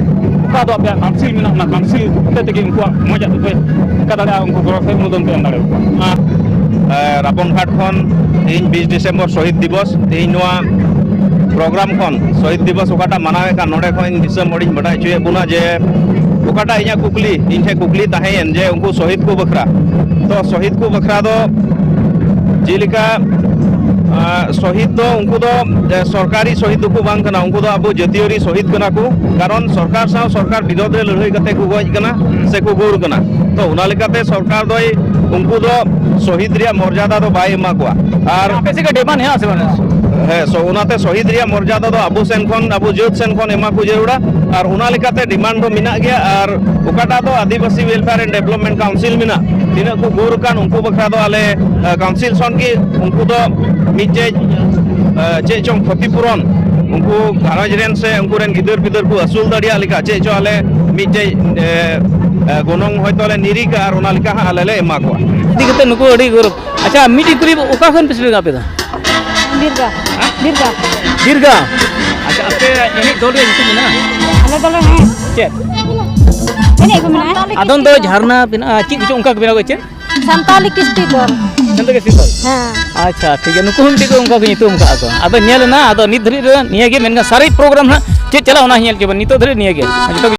ᱚᱠᱟ ᱫᱚ ᱟᱯᱮᱭᱟᱜ ᱠᱟᱣᱩᱱᱥᱤᱞ ᱢᱮᱱᱟᱜᱼᱟ, ᱚᱱᱟ ᱠᱟᱣᱩᱱᱥᱤᱞ ᱦᱚᱛᱮ ᱛᱮᱜᱮ ᱩᱱᱠᱩᱣᱟᱜ ᱢᱚᱡᱽ ᱟᱜ ᱫᱚᱯᱮ ᱪᱤᱠᱟᱹ ᱫᱟᱲᱮᱭᱟᱜᱼᱟ, ᱩᱱᱠᱩ ᱜᱚᱲᱚ ᱥᱮ ᱚᱱᱩᱢᱳᱫᱚᱱ ᱯᱮ ᱮᱢ ᱫᱟᱲᱮᱭᱟᱠᱚᱣᱟ᱾ ᱚᱱᱟ, ᱮ, ᱨᱟᱵᱚᱱ ᱜᱷᱟᱴ ᱠᱷᱚᱱ ᱛᱮᱦᱮᱧ ᱵᱤᱥ ᱰᱤᱥᱮᱢᱵᱚᱨ ᱥᱚᱦᱤᱫ ᱫᱤᱵᱚᱥ, ᱛᱮᱦᱮᱧ ᱱᱚᱣᱟ ᱯᱨᱳᱜᱨᱟᱢ ᱠᱷᱚᱱ ᱥᱚᱦᱤᱫ ᱫᱤᱵᱚᱥ ᱚᱠᱟᱴᱟᱜ ᱢᱟᱱᱟᱣᱮᱫ ᱠᱟᱱ, ᱱᱚᱰᱮ ᱠᱷᱚᱱ ᱤᱧ ᱫᱤᱥᱚᱢ ᱦᱚᱲᱤᱧ ᱵᱟᱰᱟᱭ ᱦᱚᱪᱚᱭᱮᱫ ᱵᱚᱱᱟ ᱡᱮ ᱚᱠᱟᱴᱟᱜ ᱤᱧᱟᱹᱜ ᱠᱩᱠᱞᱤ, ᱤᱧ ᱴᱷᱮᱱ ᱠᱩᱠᱞᱤ ᱛᱟᱦᱮᱸᱭᱮᱱ ᱡᱮ ᱩᱱᱠᱩ ᱥᱚᱦᱤᱫ ᱠᱚ ᱵᱟᱠᱷᱨᱟ, ᱛᱚ ᱥᱚᱦᱤᱫ ᱠᱚ ᱵᱟᱠᱷᱨᱟ ᱫᱚ ᱡᱮᱞᱮᱠᱟ, ᱟ, ᱥᱚᱦᱤᱫ ᱫᱚ ᱩᱱᱠᱩ ᱫᱚ, ᱮ, ᱥᱚᱨᱠᱟᱨᱤ ᱥᱚᱦᱤᱫ ᱫᱚᱠᱚ ᱵᱟᱝ ᱠᱟᱱᱟ, ᱩᱱᱠᱩ ᱫᱚ ᱟᱵᱚ ᱡᱟᱹᱛᱤᱭᱟᱹᱨᱤ ᱥᱚᱦᱤᱫ ᱠᱟᱱᱟ ᱠᱚ᱾ ᱠᱟᱨᱚᱱ ᱥᱚᱨᱠᱟᱨ ᱥᱟᱶ ᱥᱚᱨᱠᱟᱨ ᱵᱤᱨᱳᱫᱷ ᱨᱮ ᱞᱟᱹᱲᱦᱟᱹᱭ ᱠᱟᱛᱮ ᱠᱚ ᱜᱚᱡ ᱠᱟᱱᱟ ᱥᱮ ᱠᱚ ᱜᱩᱨ ᱠᱟᱱᱟ᱾ ᱛᱚ ᱚᱱᱟ ᱞᱮᱠᱟᱛᱮ ᱥᱚᱨᱠᱟᱨ ᱫᱚᱭ ᱩᱱᱠᱩ ᱫᱚ ᱥᱚᱦᱤᱫ ᱨᱮᱭᱟᱜ ᱢᱚᱨᱡᱟᱫᱟ ᱫᱚ ᱵᱟᱭ ᱮᱢᱟ ᱠᱚᱣᱟ᱾ ᱟᱨ ᱟᱯᱮ ᱥᱮᱫ ᱠᱚ ᱰᱤᱢᱟᱱᱰ ᱦᱮᱱᱟᱜ ᱥᱮ ᱵᱟᱝ? ᱦᱮᱸ, ᱥᱚ-, ᱚᱱᱟᱛᱮ ᱥᱚᱦᱤᱫ ᱨᱮᱭᱟᱜ ᱢᱚᱨᱡᱟᱫᱟ ᱫᱚ ᱟᱵᱚ ᱥᱮᱱ ᱠᱷᱚᱱ, ᱟᱵᱚ ᱡᱟᱹᱛ ᱥᱮᱱ ᱠᱷᱚᱱ ᱮᱢᱟ ᱠᱚ ᱡᱟᱹᱨᱩᱲᱟ᱾ ᱟᱨ ᱚᱱᱟ ᱞᱮᱠᱟᱛᱮ ᱰᱤᱢᱟᱱᱰ ᱫᱚ ᱢᱮᱱᱟᱜ ᱜᱮᱭᱟ᱾ ᱟᱨ ᱚᱠᱟᱴᱟᱜ ᱫᱚ ᱟᱹᱫᱤᱵᱟᱹᱥᱤ Welfare and Development Council ᱢᱮᱱᱟᱜ, ᱛᱤᱱᱟᱹᱜ ᱠᱚ ᱜᱩᱨ ᱟᱠᱟᱱ ᱩᱱᱠᱩ ᱵᱟᱠᱷᱨᱟ ᱫᱚ ᱟᱞᱮ, ᱟ, ᱠᱟᱣᱩᱱᱥᱤᱞ ᱠᱷᱚᱱ ᱜᱮ ᱩᱱᱠᱩ ᱫᱚ ᱢᱤᱫᱴᱮᱡ, ᱟ, ᱪᱮᱫ ᱪᱚᱝ ᱠᱷᱚᱛᱤ ᱯᱩᱨᱚᱱ ᱩᱱᱠᱩ ᱜᱷᱟᱨᱚᱸᱡᱽ ᱨᱮᱱ ᱥᱮ ᱩᱱᱠᱩ ᱨᱮᱱ ᱜᱤᱫᱟᱹᱨ ᱯᱤᱫᱟᱹᱨ ᱠᱚ ᱟᱹᱥᱩᱞ ᱫᱟᱲᱮᱭᱟᱜ ᱞᱮᱠᱟ ᱪᱮᱫ ᱪᱚ ᱟᱞᱮ ᱢᱤᱫᱴᱮᱡ, ᱮ, ᱮ, ᱜᱚᱱᱚᱝ ᱦᱚᱭᱛᱳ ᱞᱮ ᱱᱤᱨᱤᱠᱟ ᱟᱨ ᱚᱱᱟ ᱞᱮᱠᱟ ᱦᱟᱸᱜ ᱟᱞᱮ ᱞᱮ ᱮᱢᱟ ᱠᱚᱣᱟ᱾ ᱤᱫᱤ ᱠᱟᱛᱮ ᱱᱩᱠᱩ ᱟᱹᱰᱤ ᱜᱚᱨᱚᱵᱽ᱾ ᱟᱪᱪᱷᱟ, ᱢᱤᱫᱴᱤᱡ ᱠᱩᱞᱤ, ᱚᱠᱟ ᱠᱷᱚᱱ ᱯᱮ ᱥᱮᱴᱮᱨ ᱠᱟᱱᱟ ᱟᱯᱮ ᱫᱚ? ᱵᱤᱨᱜᱟ᱾ ᱦᱮᱸ? ᱵᱤᱨᱜᱟ᱾ ᱵᱤᱨᱜᱟ? ᱟᱪᱪᱷᱟ, ᱟᱯᱮ ᱮᱱᱮᱡ ᱫᱚᱞ ᱨᱮᱭᱟᱜ ᱧᱩᱛᱩᱢ ᱢᱮᱱᱟᱜᱼᱟ? ᱟᱞᱮ ᱫᱚᱞᱮ ᱦᱮᱸ᱾ ᱪᱮᱫ? ᱮᱱᱮᱡ ᱠᱚ ᱢᱮᱱᱟᱜᱼᱟ᱾ ᱟᱫᱚᱢ ᱫᱚ ᱡᱷᱟᱨᱱᱟ ᱢᱮᱱᱟᱜᱼᱟ, ᱪᱮᱫ ᱠᱚᱪᱚᱝ ᱚᱱᱠᱟ ᱠᱚ ᱵᱮᱱᱟᱣ ᱠᱟᱜ ᱪᱮᱫ? ᱥᱟᱱᱛᱟᱞᱤ ᱠᱤᱥᱴᱤ ᱫᱚᱞ᱾ ᱥᱟᱱᱛᱟᱞᱤ ᱠᱤᱥᱴᱤ ᱫᱚᱞ? ᱦᱮᱸ᱾ ᱟᱪᱪᱷᱟ, ᱴᱷᱤᱠ ᱜᱮᱭᱟ, ᱱᱩᱠᱩ ᱦᱚᱸ ᱢᱤᱫᱴᱮᱡ ᱠᱚ ᱚᱱᱠᱟ ᱠᱚ ᱧᱩᱛᱩᱢ ᱠᱟᱜᱼᱟ ᱠᱚ᱾ ᱟᱫᱚ ᱧᱮᱞ ᱮᱱᱟ, ᱟᱫᱚ ᱱᱤᱛ ᱫᱷᱟᱹᱨᱤᱡ ᱨᱮ ᱱᱤᱭᱟᱹ ᱜᱮ ᱢᱮᱱ ᱜᱟᱱᱚᱜᱼᱟ, ᱥᱟᱨᱮᱡ ᱯᱨᱳᱜᱨᱟᱢ ᱦᱟᱸᱜ ᱪᱮᱫ ᱪᱟᱞᱟᱜᱼᱟ ᱚᱱᱟ ᱦᱚᱸ ᱧᱮᱞ ᱦᱚᱪᱚ ᱵᱚᱱ᱾ ᱱᱤᱛᱚᱜ ᱫᱷᱟᱹᱨᱤᱡ ᱱᱤᱭᱟᱹ ᱜᱮ᱾ ᱡᱚᱛᱚ ᱜᱮ